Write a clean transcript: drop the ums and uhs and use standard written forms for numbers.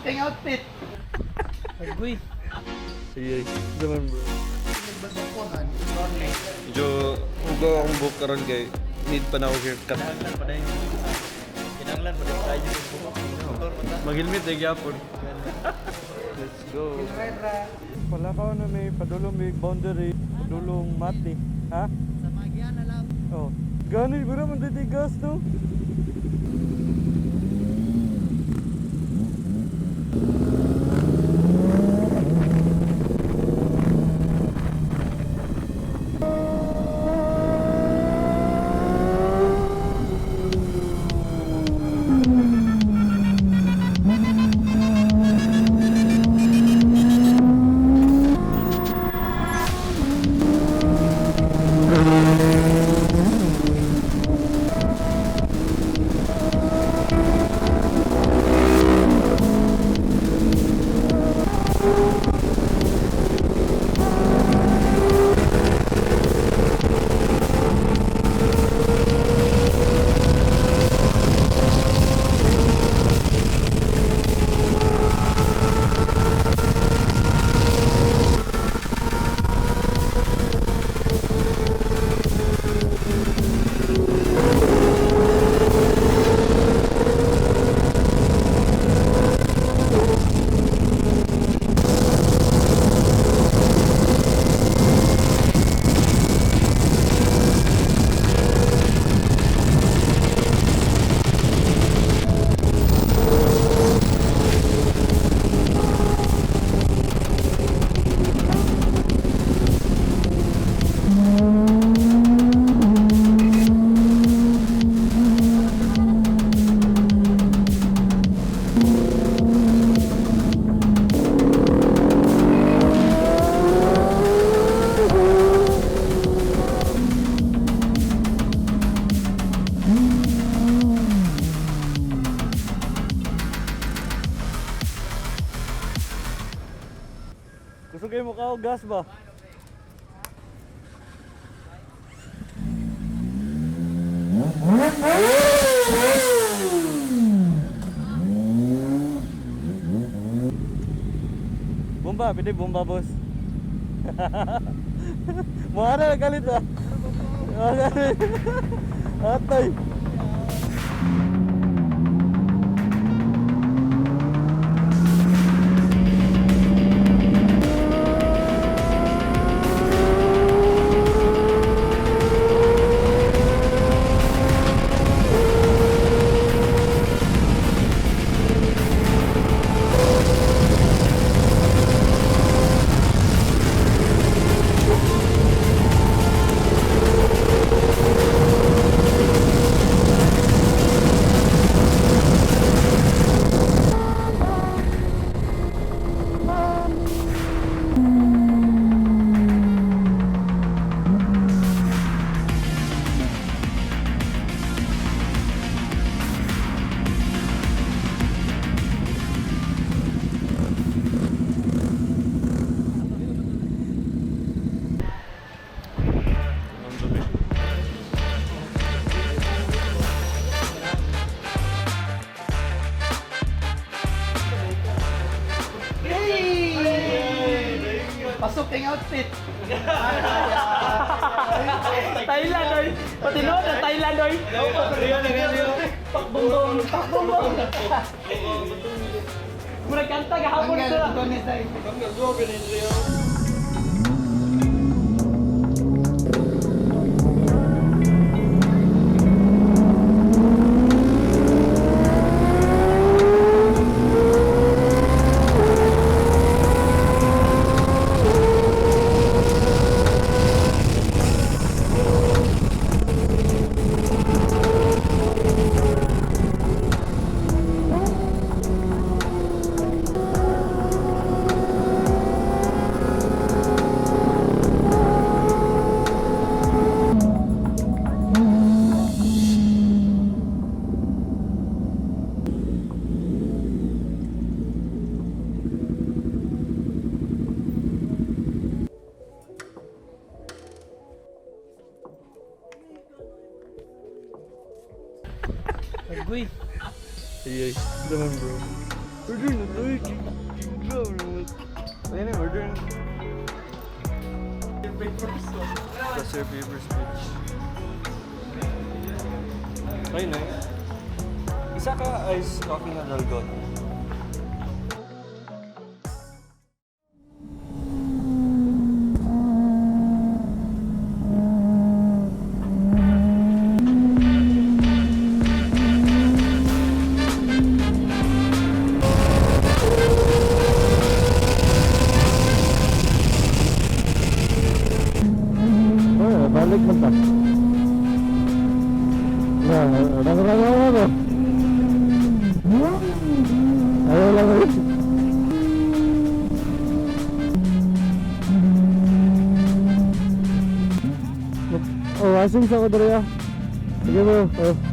Pasok ang outfit. Agoy. Sige, naman, bro. Medyo hugaw akong buhok karon kay need pa na ako haircut. Kinanglan pa dahil. Kinanglan pa dahil tayo yung buhok. Maghilmit eh, gyapon. Let's go. Palakaw na may padulong may boundary, padulong mati. Ha? Sa magian na lang. Oh. Gani, bro, man gas no? Gusto kayo mukha gas ba? Bomba, pwede bomba, boss. Mukha na galit ah. Atay. Hey! Pasok ang outfit. Thailand oy. Pati noon ang Thailand oy. Pakbongbong, pakbongbong. Murag kanta gahapon Tanggal, sa. Tony Sai. Agoy. Sige, naman, bro. Order na to. Ayun na, order na. Kasi papers, bitch. Ayun na eh. Isa ka ice coffee na dalgona. Oh, balik man ta. Na, rang rang rang rang. Ayaw lang ulit. Oh, asing sa ko dere ah. Sige bro. Oh.